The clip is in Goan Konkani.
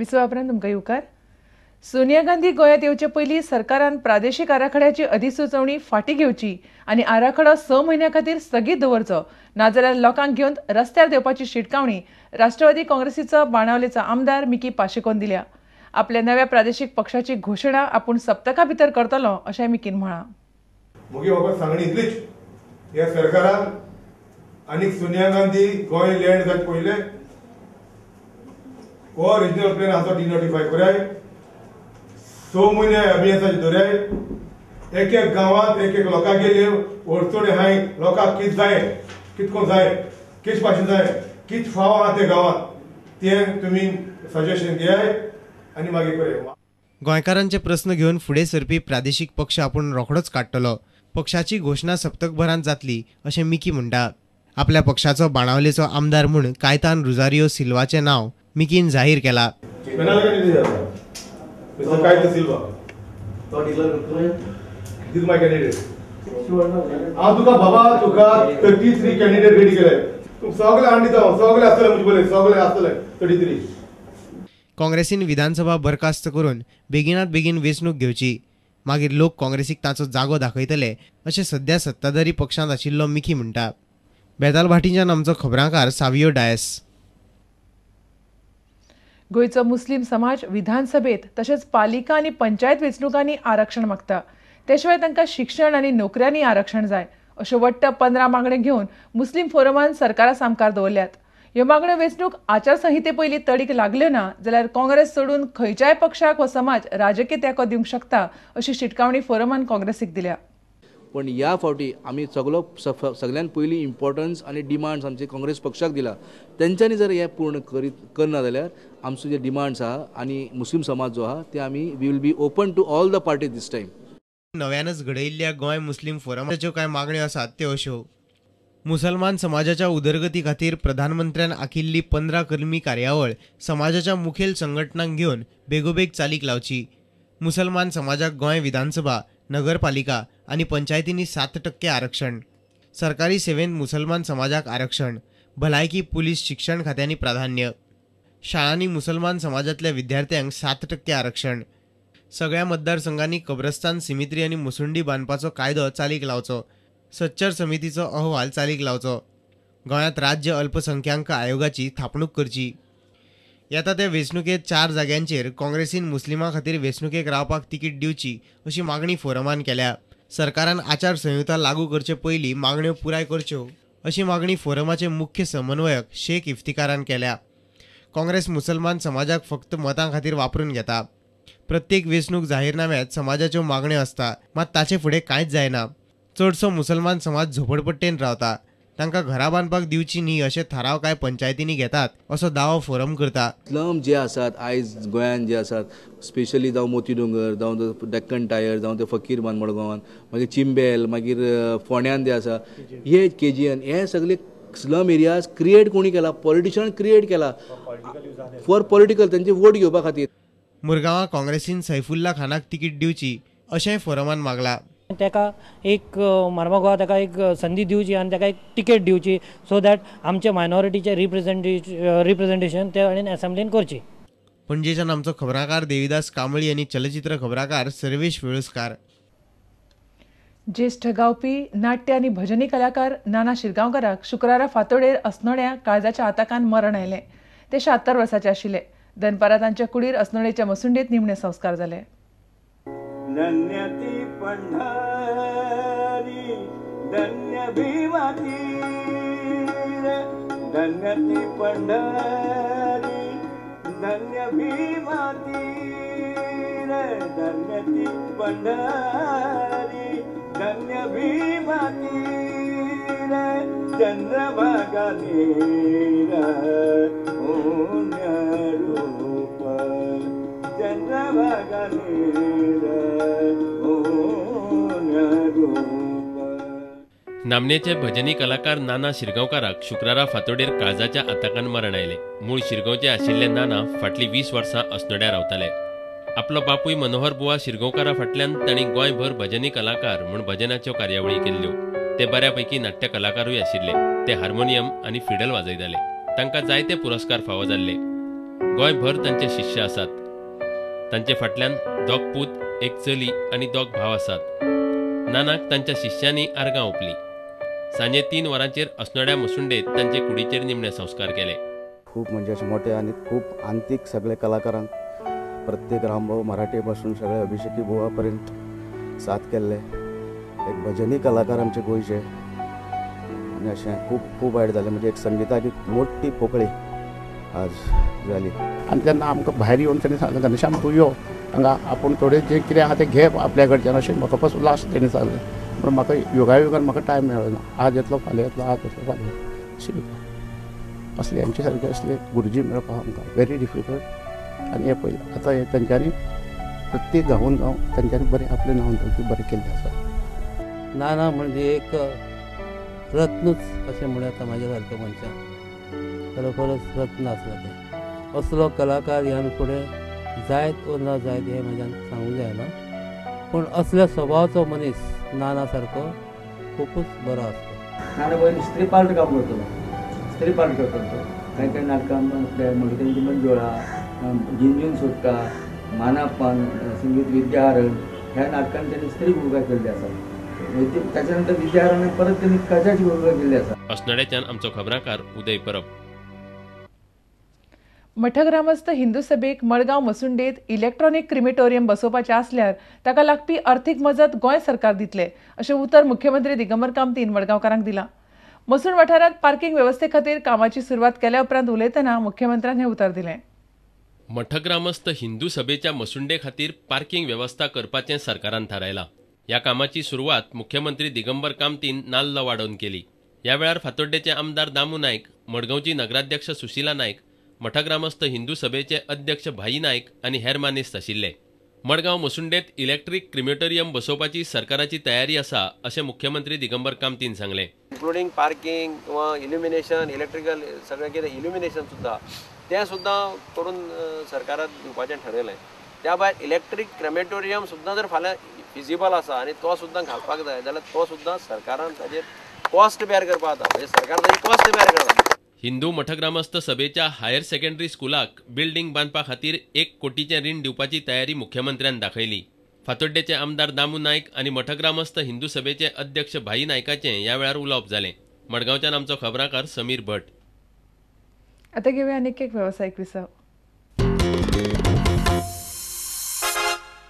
विसवा उपरांत तुमकां येवकार. सोनिया गांधी गोंयांत येवचे पयलीं सरकारान प्रादेशीक आराखड्याची अधिसुचोवणी फाटीं घेवची आनी आराखडो 6 म्हयन्यां खातीर स्थगीत दवरचो, नाजाल्यार लोकांक घेवन रस्त्यार देंवपाची शिटकावणी राष्ट्रवादी काँग्रेसीचो बाणावलेचो आमदार मिकी पाशेकोन दिल्या. आपल्या नव्या प्रादेशीक पक्षाची घोशणा आपूण सप्तका भितर करतलो अशें मिकीन म्हळां. म्हजी फकत सांगणी इतलीच, ह्या सरकारान आनी सोनिया गांधी गोंय लँड जावचे पयलें हो रिजनल प्लॅन आसा डिनोटिफाय कराय, 6 म्हयने अभियानाचे दवराय, एक एक गांवांत एक एक लोकां गेले अडचणी आहाय, लोकांक कितें जाय, कितको जाय, कित भाशेन जाय, कित फाव आहा ते गांवांत, तें तुमी सजेशन घेयाय आनी मागीर कराय. गोंयकारांचे प्रस्न घेवन फुडें सरपी प्रादेशीक पक्ष आपूण रोखडोच काडटलो. पक्षाची घोशणा सप्तकभरांत जातली अशें मिकी म्हणटा. आपल्या पक्षाचो बाणावलेचो आमदार म्हूण कायतान रुजारियो सिल्वाचें नांव मिकीन जाहीर केला. हांव तुका बाबा तुका 33 कॅन्डिडेट रेडी केले, सगळे हाडून दिता, सगळे आसतले म्हजे पळय, सगळे आसतले 33. काँग्रेसीन विधानसभा बरखास्त करून बेगिनात बेगीन वेंचणूक घेवची, मागीर लोक काँग्रेसीक ताचो जागो दाखयतले अशें सध्या सत्ताधारी पक्षांत आशिल्लो मिकी म्हणटा. बेतालभाटीच्यान आमचो खबरांकार सावियो डायस. गोंयचो मुस्लीम समाज विधानसभेत तशेंच पालिका आनी पंचायत वेंचणुकांनी आरक्षण मागता. ते शिवाय तांकां शिक्षण आनी नोकऱ्यांनी आरक्षण जाय अश्यो वट्ट 15 मागण्यो घेवन मुस्लीम फोरमान सरकारा सामकार दवरल्यात. ह्यो मागण्यो वेंचणूक आचारसंहिते पयलीं तडीक लागल्यो ना जाल्यार काँग्रेस सोडून खंयच्याय पक्षाक हो समाज राजकीय तेंको दिवंक शकता अशी शिटकावणी फोरमान काँग्रेसीक दिल्या. पण ह्या फावटी आमी सगलो सगळ्यान पयलीं इम्पॉर्टन्स आनी डिमांड्स आमचे काँग्रेस पक्षाक दिला. तेंच्यांनी जर हें पूर्ण करना जाल्यार आमचो जे डिमांड्स आहा आनी मुस्लीम समाज जो आहा ते आमी we will be open to all the parties this time. नव्यानच घडयिल्ल्या गोंय मुस्लीम फोरमाच्यो कांय मागण्यो आसात त्यो अश्यो: मुसलमान समाजाच्या उदरगती खातीर प्रधानमंत्र्यान आखिल्ली 15 कलमी कार्यावळ समाजाच्या मुखेल संघटनांक घेवन बेगोबेग चालीक लावची. मुसलमान समाजाक गोंय विधानसभा, नगरपालिका आनी पंचायतींनी 7% आरक्षण, सरकारी सेवेंत मुसलमान समाजाक आरक्षण, भलायकी, पुलीस, शिक्षण खात्यांनी प्राधान्य, शाळांनी मुसलमान समाजांतल्या विद्यार्थ्यांक 7% आरक्षण, सगळ्या मतदारसंघांनी कब्रस्तान, सिमित्री आनी मुसुंडी बांदपाचो कायदो चालीक लावचो, सच्चर समितीचो अहवाल चालीक लावचो, गोंयांत राज्य अल्पसंख्याक आयोगाची थापणूक करची. येता ते वेंचणुकेंत 4 जाग्यांचेर काँग्रेसीन मुस्लिमां खातीर वेंचणुकेक रावपाक तिकीट दिवची अशी मागणी फोरमान केल्या. सरकारान आचारसंहिता लागू करचे पयलीं मागण्यो पुराय करच्यो अशी मागणी फोरमाचे मुख्य समन्वयक शेख इफ्तिकारान केल्या. काँग्रेस मुसलमान समाजाक फक्त मतां खातीर वापरून घेता. प्रत्येक वेंचणूक जाहीरनाम्यांत समाजाच्यो मागण्यो आसता, मात ताचे फुडें कांयच जायना. चडसो मुसलमान समाज झोपडपट्टेन रावता, तांकां घरां बांदपाक दिवची न्ही अशे थाराव कांय पंचायतींनी घेतात असो दावो फोरम करता. स्लम जे आसात आयज गोंयांत जे आसात, स्पेशली जावं मोती दोंगर, जावं डेक्कन टायर, जावं ते फकीर बांद मडगांवान, मागीर चिंबेल, मागीर फोंड्यान जे आसा, हे केजीएन, हे सगळे स्लम एरियाज क्रिएट कोणी केला? पॉलिटिशियन क्रिएट केला फॉर पॉलिटिकल, तेंचे वोट घेवपा खातीर. मुरगांवां काँग्रेसीन सैफुल्ला खानाक तिकीट दिवची अशेंय फोरमान मागला. ताका एक मार्मगोवा ताका एक संदी दिवची आनी ताका एक तिकेट दिवची सो that आमचे मायनॉरिटीचे रिप्रेझेंटेशन ते ताणें असेंब्लीन करची. पणजेच्यान आमचो खबराकार देविदास कांबळी आनी चलचित्र खबराकार सर्वेश वेळुस्कार. ज्येश्ठ गावपी, नाट्य आनी भजनी कलाकार नाना शिरगांवकाराक शुक्रारा फांतोडेर अस्नोड्या काळजाच्या आताकान मरण आयलें. ते 76 वर्साचे आशिल्ले. दनपारां तांच्या कुडीर अस्नोडेच्या मसुंडेत निमणे संस्कार जाले. धन्य ती पंढरी, धन्य भीमाती, धन्य ती पंढरी, धन्य भीमाती, धन्य ती पंढरी, धन्य भीमाती, चंद्रभागा नीर पुण्य रूप, चंद्रभागा नीर पुण्य रूप. नामनेचे भजनी कलाकार नाना शिरगांवकाराक शुक्रारा फांतोडेर काळजाच्या आताकान मरण आयलें. मूळ शिरगांवचे आशिल्ले नाना फाटलीं 20 वर्सां अस्नोड्या रावताले. आपलो बापूय मनोहर बुवा शिरगांवकारा फाटल्यान तांणी गोंयभर भजनी कलाकार म्हूण भजनाच्यो कार्यावळी केल्ल्यो. ते बऱ्यापैकी नाट्य कलाकारूय आशिल्ले. ते हार्मोनियम आनी फिडल वाजयताले. तांकां जायते पुरस्कार फावो जाल्ले. गोंयभर तांचे शिष्य आसात. तांचे फाटल्यान दोग पूत, एक चली आनी दोग भाव आसात. नानाक तांच्या शिष्यांनी आर्गां ओंपली. सांजे 3 वरांचेर अस्नोड्या मसुंडेत तांचे कुडीचेर निमणे संस्कार केले. खूब म्हणजे अशे मोठे आनी खूब आंतीक सगळे कलाकारांक प्रत्येक रामभाऊ मराठे पासून सगळे अभिषेकी बुवा पर्यंत साथ केल्ले एक भजनी कलाकार आमचे गोंयचे आनी अशें खूब खूब वायट जालें. म्हणजे एक संगिताक एक मोठी पोकळी आज जाली. आनी तेन्ना आमकां भायर येवन तेणी सांगलें, घनश्याम तूं यो हांगा, आपूण थोडें जें कितें आहा तें घे आपल्या कडच्यान, अशें म्हाका पासून लास्ट तेणी सांगलें. पूण म्हाका योगायोगान म्हाका टायम मेळ्ळो ना. आज येतलो फाल्यां येतलो, आज येतलो फाल्यां, अशें असले आमचे सारके असले गुरुजी मेळपाक आमकां व्हेरी डिफिकल्ट. आनी हें पयलें आतां हें तेंच्यांनी प्रत्येक गांवान गांव तेंच्यांनी बरें आपलें नांव बरें केल्लें आसा. नाना म्हणजे एक रत्नूच अशें म्हणूं येता म्हाज्या सारक्या मनशान. खरोखरच रत्न आसलें तें. असलो कलाकार ह्यान फुडें जायत वो ना जायत हें म्हज्यान सांगूंक जायना, पूण असल्या स्वभावाचो मनीस नाना सारको खुबूच बरो आसलो. नाना पयलीं स्त्री पार्ट काम करतलो, स्त्री पार्ट करतलो तो कांय कांय नाटकां मागीर तेंची मंजुळा, झिंजून सोदता, मानापन, संगीत विद्याहरण ह्या नाटकान तेणी स्त्री भुमिका केल्ली आसा. ताच्या नंतर विद्याहरण परत तेणी कजाची भुमिका केल्ली आसा. अस्नोड्याच्यान आमचो खबराकार उदय परब. मठग्रामस्थ हिंदू सभेक मडगांव मसुंडेत इलेक्ट्रॉनिक क्रिमेटोरियम बसोवपाचें आसल्यार ताका लागपी अर्थीक मजत गोंय सरकार दितले अशें उतर मुख्यमंत्री दिगंबर कामतीन मडगांवकारांक दिलां. मसूण वाठारांत पार्किंग वेवस्थे खातीर कामाची सुरवात केल्या उपरांत उलयतना मुख्यमंत्र्यान हें उतर दिलें. मठग्रामस्थ हिंदू सभेच्या मसुंडे खातीर पार्किंग वेवस्था करपाचें सरकारान थारायलां. ह्या कामाची सुरवात मुख्यमंत्री दिगंबर कामतीन नाल्ल वाडोवन केली. ह्या वेळार फातोड्डेचे आमदार दामू नायक, मडगांवची नगराध्यक्ष सुशीला नायक, मठग्रामस्थ हिंदू सभेचे अध्यक्ष भाई नायक आनी हेर मानेस्त आशिल्ले. मडगांव मसुंडेत इलेक्ट्रीक क्रिमेटोरियम बसोवपाची सरकाराची तयारी आसा अशें मुख्यमंत्री दिगंबर कामतीन सांगलें. इन्क्लुडींग पार्किंग किंवा इल्युमिनेशन, इलेक्ट्रिकल सगळें कितें इल्युमिनेशन सुद्दां तें सुद्दां करून सरकारान दिवपाचें ठरयलें. त्या भायर इलेक्ट्रीक क्रेमेटोरियम सुद्दां जर फाल्यां फिजिबल आसा आनी तो सुद्दां घालपाक जाय जाल्यार तो सुद्दां सरकारान ताजेर कॉस्ट बेर करपाक जाता, म्हणजे सरकार ताजी कॉस्ट बेर करता. हिंदू मठग्रामस्थ सभेच्या हायर सेकंडरी स्कुलाक बिल्डिंग बांदपा खातीर 1 कोटीचें रीण दिवपाची तयारी मुख्यमंत्र्यान दाखयली. फातोड्डेचे आमदार दामू नायक आनी मठग्रामस्थ हिंदू सभेचे अध्यक्ष भाई नायकाचें ह्या वेळार उलोवप जालें. मडगांवच्यान आमचो खबराकार समीर भट. आता घेऊया अनेक एक व्यावसायिक विसव.